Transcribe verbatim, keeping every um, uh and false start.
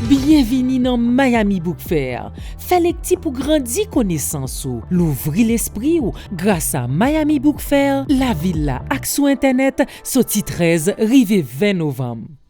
Byenvini nan Miami Book Fair! Fè lekti pou grandi konesans ou, louvri lespri w gras a Miami Book Fair, lavil la ak sou entènèt, soti trèz rive ven novanm.